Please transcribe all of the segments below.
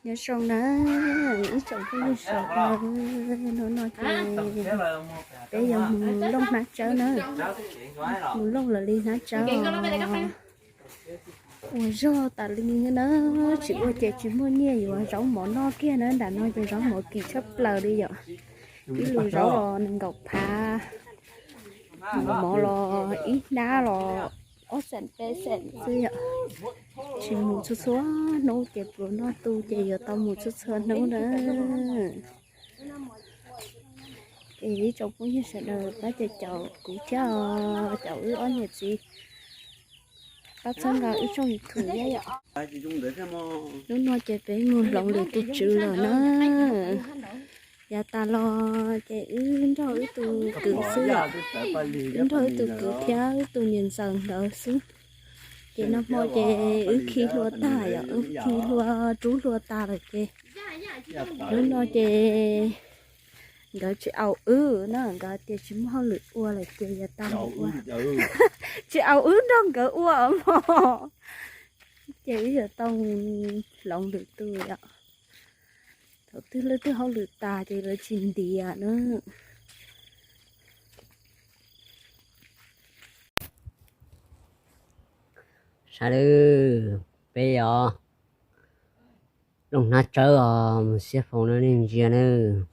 Nyob zoo na, ib tsoom phooj ywg sawv daws, hnub no ces peb yuav mus looj hnab tsawb na, mus looj lawv li hnab tsawb os. Ua zog tas li na, tsis ua ces tsis muaj nyiaj yuav zaub mov noj kiag na, nram no ces zaub mov kim tshaj plaws li yom. Ib lub zaub los nees nkaum phav, lub mov los ib hnab los ob xees peb xees xwb yom. Tsis mus txhua txhua hnub ces pluas noj tu ces yuav tau mus txhua txhua hnub na. Es ib tsoom phooj ywg sawv daws pab caum kuv thiab os, caum wb ob niam txiv pab txhawb nqa wb tsoom YouTube thiab yom. Hnub no ces peb mus hloov lwm tus tswv lawm na. Yav tas los ces wb nrog wb tus kwv xwb yom, wb nrog wb tus kwv thiab wb tus niam ntxawm nkawd xwb. Ces nag hmo ces wb khi hlua tag yom, wb khi hlua, rub hlua tag lawm ces hnub no ces nkawd tsis aus wb na, nkawd tias tsis muaj hauj lwm ua lawm ces yav tas mus ua, tsis aus wb nrog nkawd ua mog. Ces wb yuav tau hloov lwm tus yom. Thaum twg leej twg hauj lwm tas ces lawv tsis ntiav na. Sawv daws, peb os, looj hnab tsawb os, mus xiab foos no nej ntsia nawb.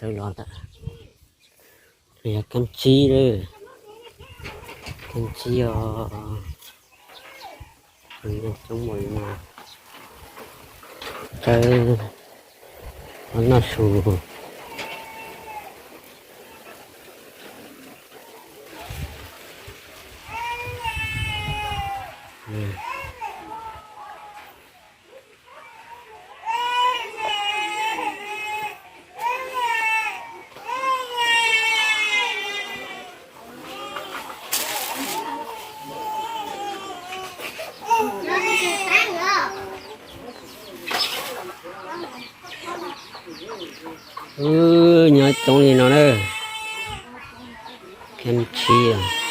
Raws los ntawm, yog kab ntsib lawm, kab ntsib os, coob npaum li no, raws los noj su. Wb nyob coob li no na, kab ntsib.